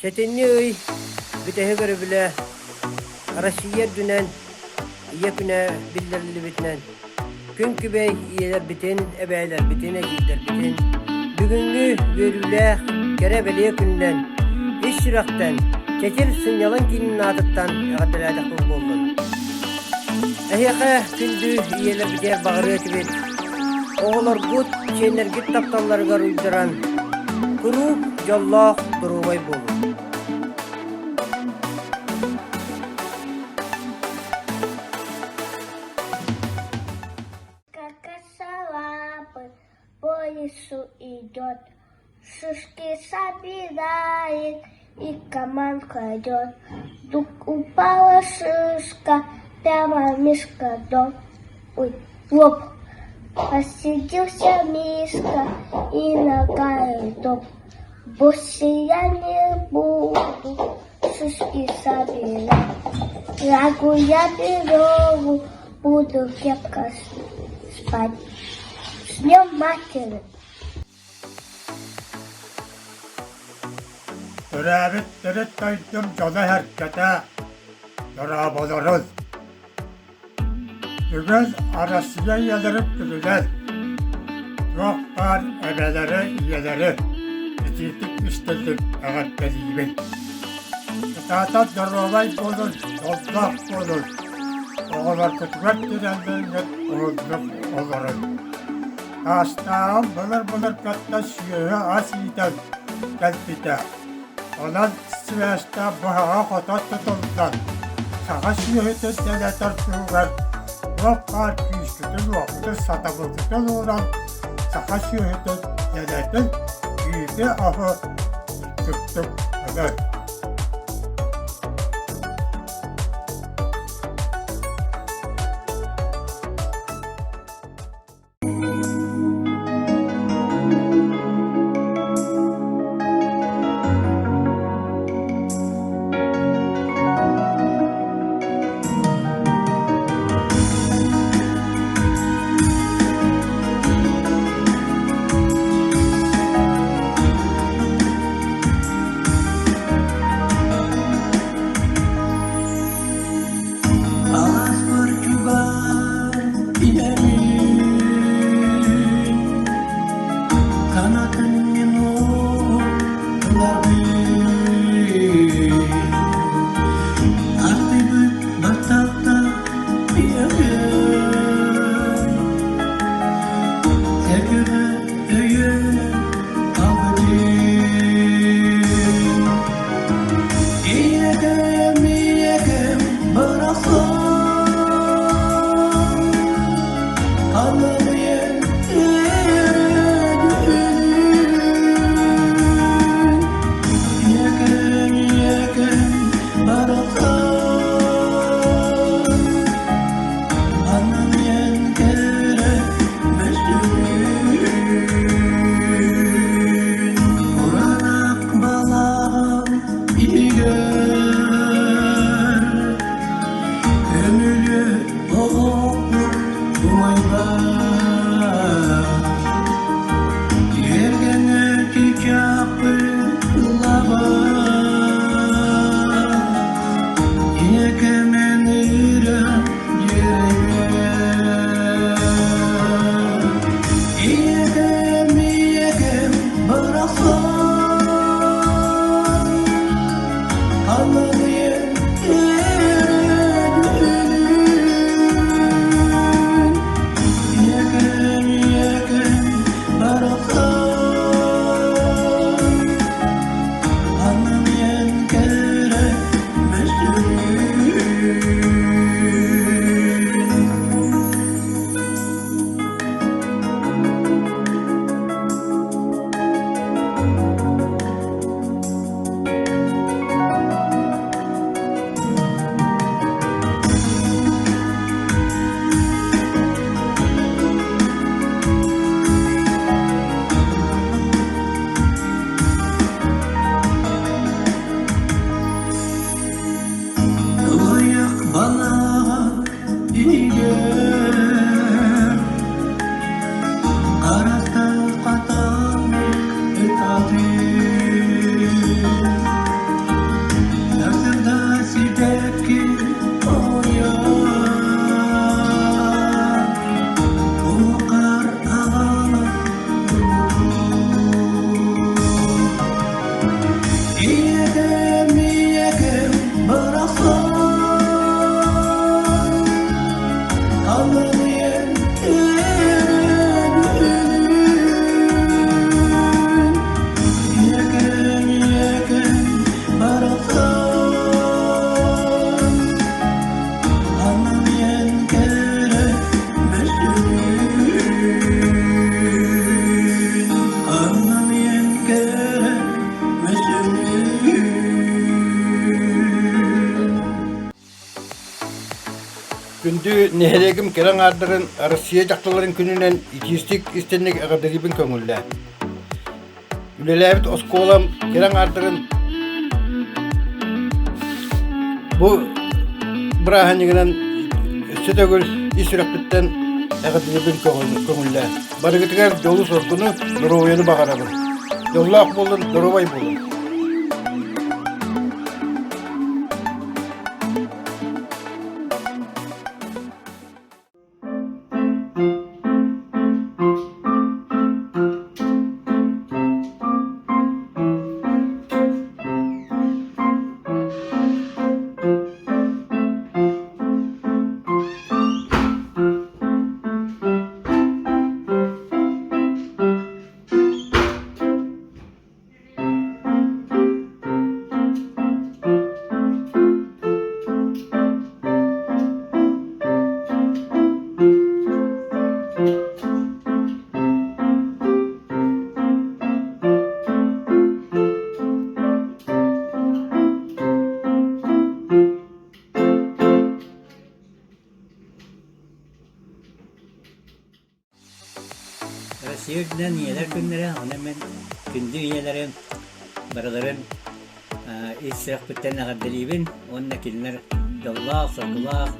Сэтинньи ый бүтэһик өрөбүлэ Россия үрдүнэн Ийэ күнэ биллэриллибитинэн күн күбэй ийэлэрбитин, эбээлэрбитин, эдьиийдэрбитин бүгүҥҥү үөрүүлээх кэрэ-бэлиэ күнүнэн ис сүрэхтэн Чэчир сынньалаҥ киинин аатыттан эҕэрдэлээтэхпит буоллун. Эһиэхэ күндү ийэлэрбитигэр баҕарыа этибит. Оҕолоргут, сиэннэргит тапталларыгар уйдаран, куруук дьоллоох доруобай буолун. Как косолапый по лесу идет, Шишки собирает и команд кладет. Вдруг упала шишка прямо Мишка дом. Ой, лоб. Посиделся Мишка и нога топ. Больше я не буду шишки собирать. Лягу я берегу, буду крепко спать. С днем матери! Төрөөбүт төрүт дойдум дьоно-сэргэтэ дорооболорун! Бүгүн Арассыыйа ийэлэрин күнүнэн туох баар эбэлэри, ийэлэри итиитик истэллик эҕэрдэлиибин! Кытаатан доруобай буолун, дьоллоох буолун, оҕолоргутугар тирэннэҥҥит уһуннук олорун! Таастааҕым былыр-былыргаттан сүөһү-ас иитэн кэлбитэ. Онон сибээстээх быһаҕа-хото тутуллан, саха сүөһүтүн дэлэтэр туһугар туох баар күүскүтүн-уоххутун, сатабылгытын ууран саха сүөһүтүн дэлэтин, үүтү-аһы үрдүктүк ылын. Алааспар чугас иһэбин, Канатын мин ылабын. Ардыбыт баттахта ийэбин, Өкүмэ өйө албытын. Ийэкэм, ийэкэм барахсан, Анарыйан эрэ Ийэкэм, ийэкэм барахсан, Анарыйан кэрэ мөссүөнүн. Күндү нэһилиэгим кэрэ аҥаардарын Россия дьахталларын күнүнэн итиистик истинник эҕэрдэлиибин көҥүллээн. Үлэлээбит оскуолам кэрэ аҥаардарын бу бырааһынньыгынан өссө төгүл ис сүрэхпиттэн эҕэрдэлиибин көҥүллээн. Барыгытыгар дьолу-соргуну, доруобуйаны баҕарабын. Дьоллоох буолун, доруобай буолун. Россия үрдүнэн ийэлэр күннэрэ, онон мин күндү ийэлэрим барыларын ис сүрэхпиттэн эҕэрдэлиибин уонна кинилэр дьоллоох, соргулаах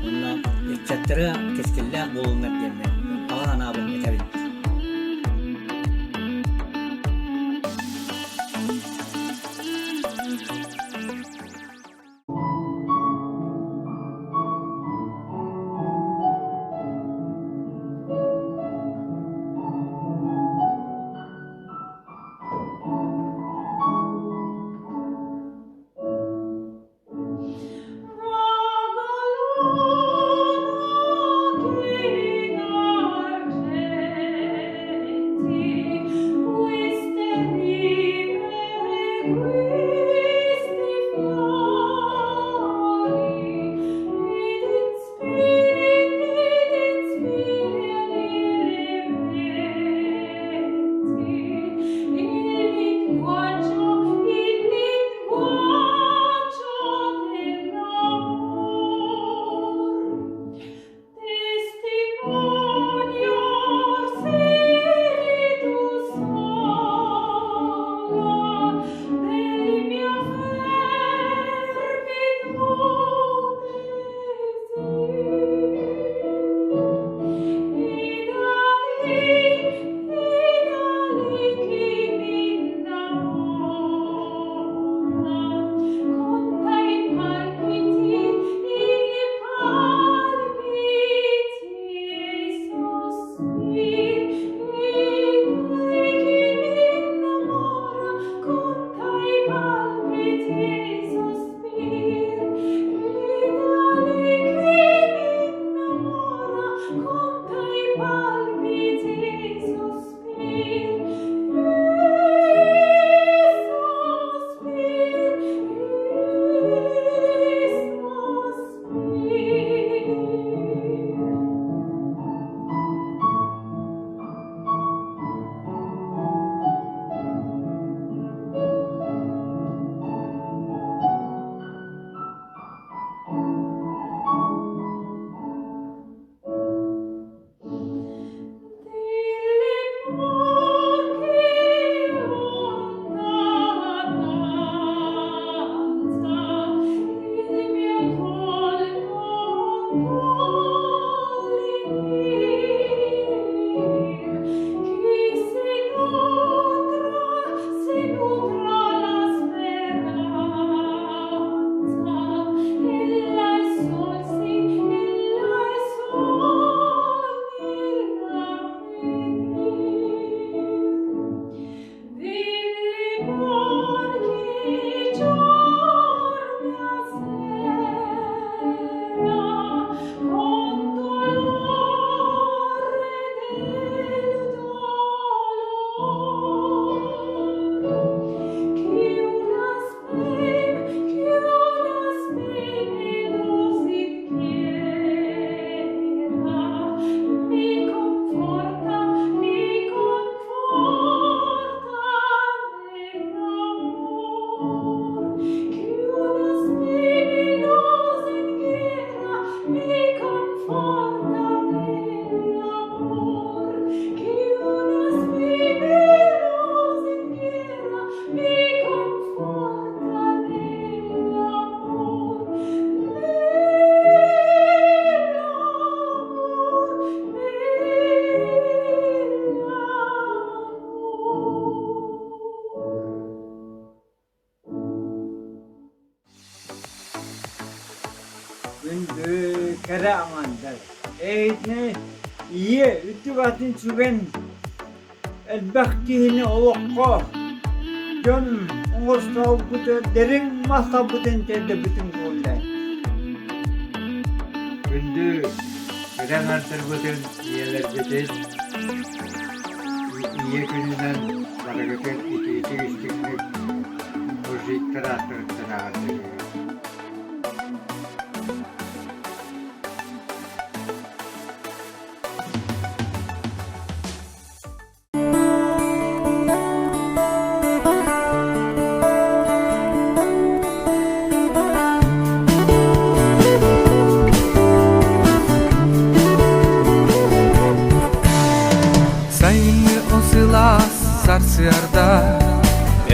уонна ыччаттара кэскиллээх буолуннар диэммин баҕа санаабын этэбин. кэрэ аҥаардар! Эһигини ийэ үрдүк атын сүгэн элбэх киһини олоххо дьон оҥостообута дириҥ махталбытын тиэрдэбитин буолла. Күндү кэрэ аҥаардарбытын, ийэлэрбитин Ийэ күнүнэн барыгытын итиитик-истиҥник мужиктар ааттарыттан эҕэрдэлиибин. Сайыҥҥы ол сылаас сарсыарда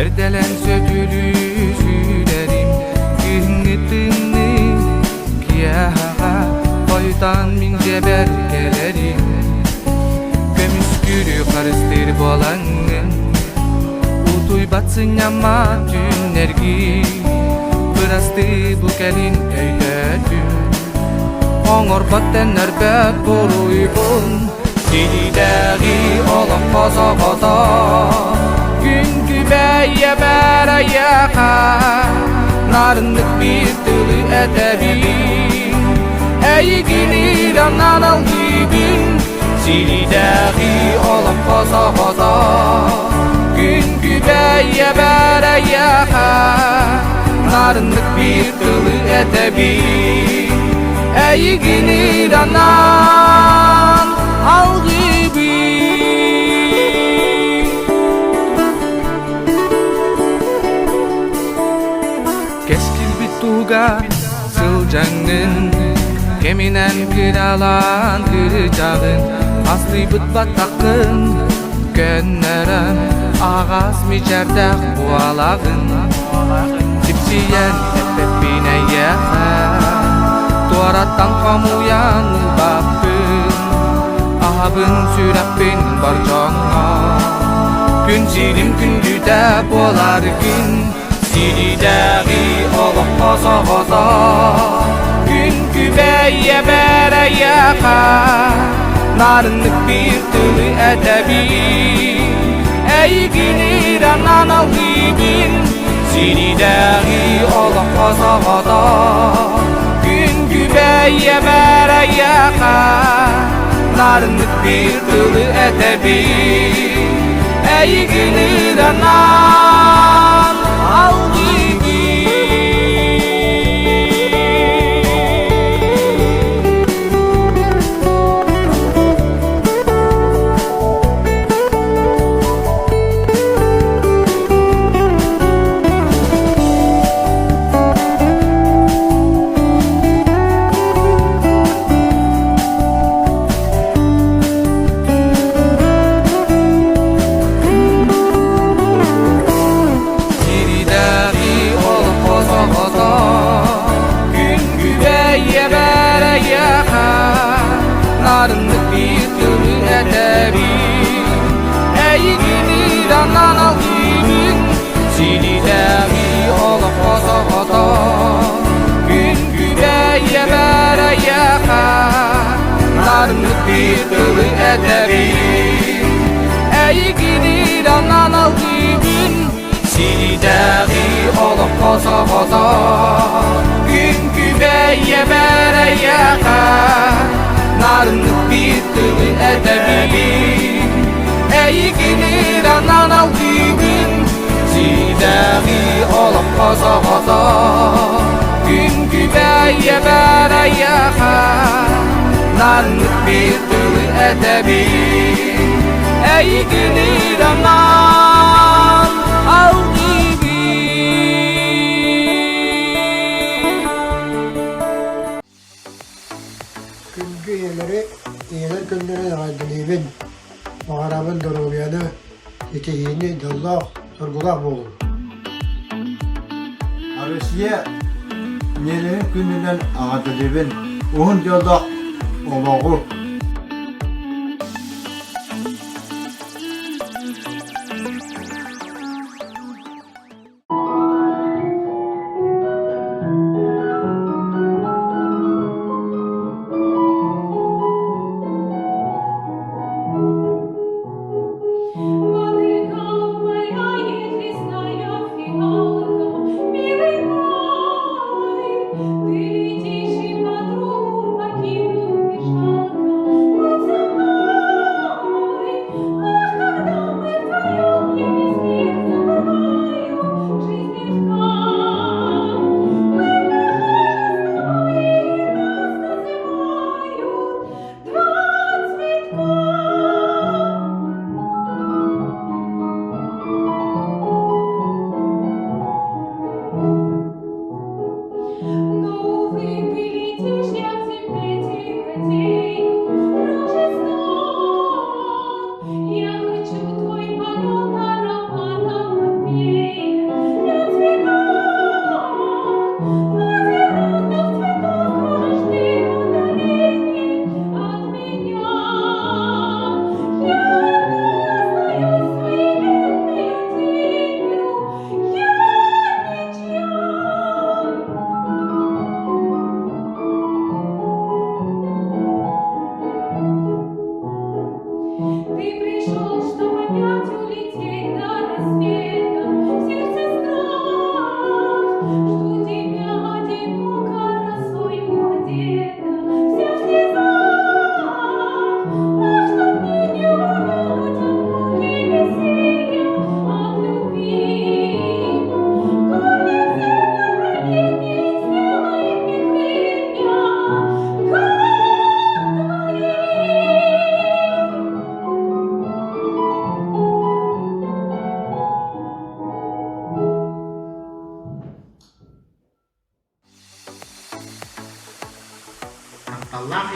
эрдэлэн сөтүөлүү сүүрэрим күһүҥҥү тымныы киэһэҕэ хойутаан мин дьиэбэр кэлэрим Көмүскүүрү харыстыыр буолаҥҥын Утуйбат сынньаммат түүннэргин Бырастыы бу кэлин өйдөөтүм Оҥорбот төннөрбөт буруйбун Сирдээҕи олоххо соҕото Күн күбэйэ бэрэйэхэ Нарыннык биир тылы этэбин Эйигин иранан алгыыбын Сирдээҕи олоххо соҕото Күн күбэйэ бэрэйэхэ Нарыннык биир тылы этэбин Эйигин иранан алгыыбын Кэскилбит туһугар сылдьаҥҥын Кэминэн кыралаан кырдьаҕын Астыйбыт баттаххын көннөрөн Аҕас мичээрдээх буолаҕын Сипсийэн эппэппин эйиэхэ Туораттан хомуйан ылбаппын Аһабын сүрэхпин бар дьоҥҥо Күн сирим күндүтэ буоларгын Сирдээҕи олоххо соҕото Күн күбэйэ бэрэйэхэ Нарыннык биир тылы этэбин Эйигин иранан алгыыбын Сирдээҕи олоххо соҕото Күн күбэйэ бэрэйэхэ Нарыннык биир тылы этэбин Эйигин ыранан алгыыбын Сирдээҕи олоххо соҕото күн күбэйэ бэрэйэхэ нарыннык биир тылы этэбин эйигин ыранан алгыыбын Сирдээҕи олоххо соҕото күн күбэйэ бэрэйэхэ нарыннык биир тылы этэбин Эйигин иранан алгыыбын Сирдээҕи олоххо соҕото Күн күбэйэ бэрэйэхэ Нарыннык биир тылы этэбин Эйигин иранан алгыыбын Сирдээҕи олоххо соҕото Күн күбэйэ бэрэйэхэ Нарыннык биир тылы этэбин Эйигин иранан алгыыбын Күндү ийэлэри, ийэлэр күннэрин эҕэрдэлиибин, баҕарабын доруобуйаны, ситиһиини, дьоллоох, соргулаах буолуҥ. Россия ийэлэрин күнүнэн эҕэрдэлиибин, уһун дьоллоох олоҕу!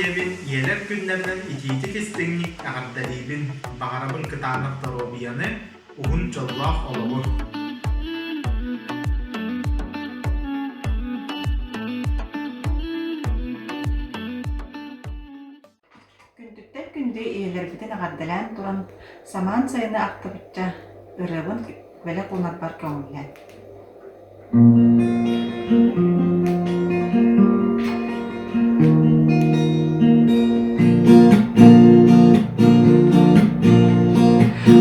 ийэбин ийэлэр күннэринэн итиитик-истиҥник эҕэрдэлиибин, баҕарабын кытаанах доруобуйаны, уһун дьоллоох олоҕу. Күндүттэн күндү ийэлэрбитин эҕэрдэлээн туран, самаан сайыны ахтыбычча, ырыабын бэлэх уунарбар көҥүллэн.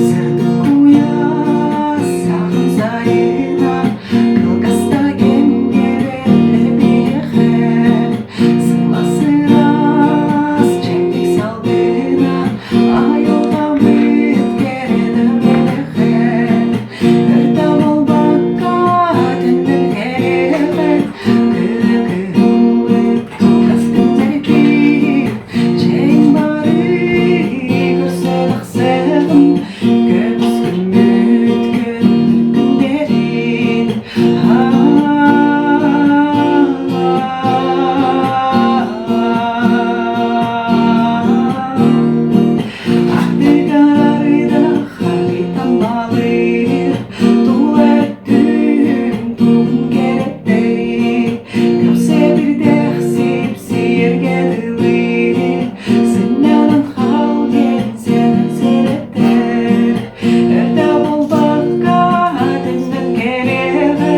Сырдык куйаас саҕын сайына кылгас да кэмҥэ биһиэхэ Сылаас-сылаас чэбдик салгына айылҕабыт кэрэтэ миэхэ Өр да буолбакка төннөн кэлиэхэ кыра кыһыммыт кылгас күннэрбит чэйин бары көрсө тахсыаҕым көмүс күммүт күн күндэрин Ардыгар харитамалыыр тула өттүн тугун кэрэттэрин Көпсөбүрдэх сипсиэргэ дылы сынньанан хаал диэн сэнэн сэрэттэр Өртө буолбакка төннөн кэлиэҕэ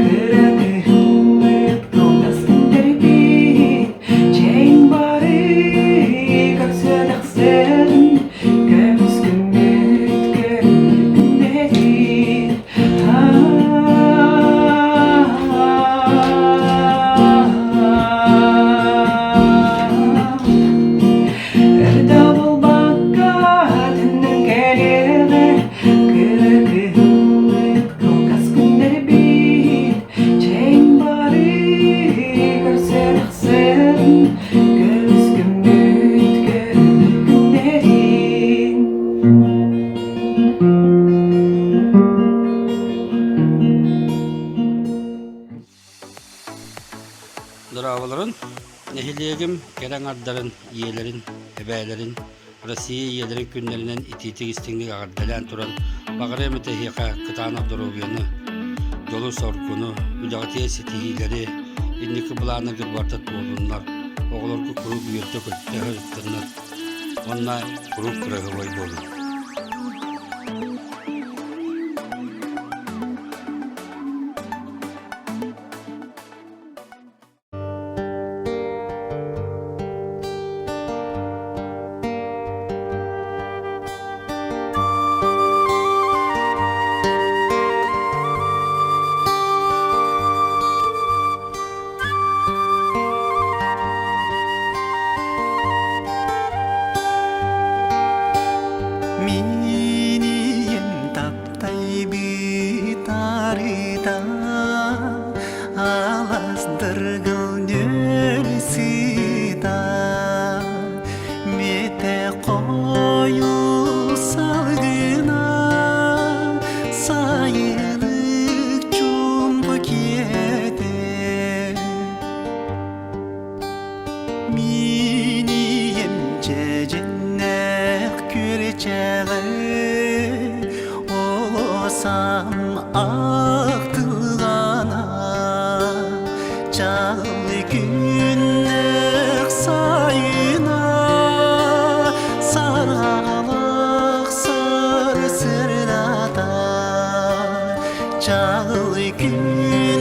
кыра кыһыммыт кылгас күннэрбит чэйин бары көрсө тахсыаҕын көмүс күммүт күннэрин Өртө буолбакка төннөн кэлиэҕэ кыра кыһыммыт кылгас күннэрбит чэйин бары көрсө тахсыаҕын көмүс күммүт күннэрин Дорооболорун, нэһилиэгим кэрэ аҥардарын, ийэлэрин, эбээлэрин, Россия ийэлэрин күннэринэн итиитик-истиҥник эҕэрдэлээн туран, баҕарыам этэ эһиэхэ кытаанах доруобуйаны, дьолу-соргуну, үлэҕитигэр ситиһиилэри, инники былааннаргыт барыта туоллуннар, оҕолорго куруук үөрдэ-көттө сырыттыннар уонна куруук кыраһыабай буолун. Минием таптайбыт арыта алас дыргыл нүөл сыта мете қою салгына сайылык чумпу киэтэ Минием дьэдьэннээх күрчэҕи олосам ахтылҕана чаҕыл күннээх сайына сарҕалах сарсырдата чаҕыл күн.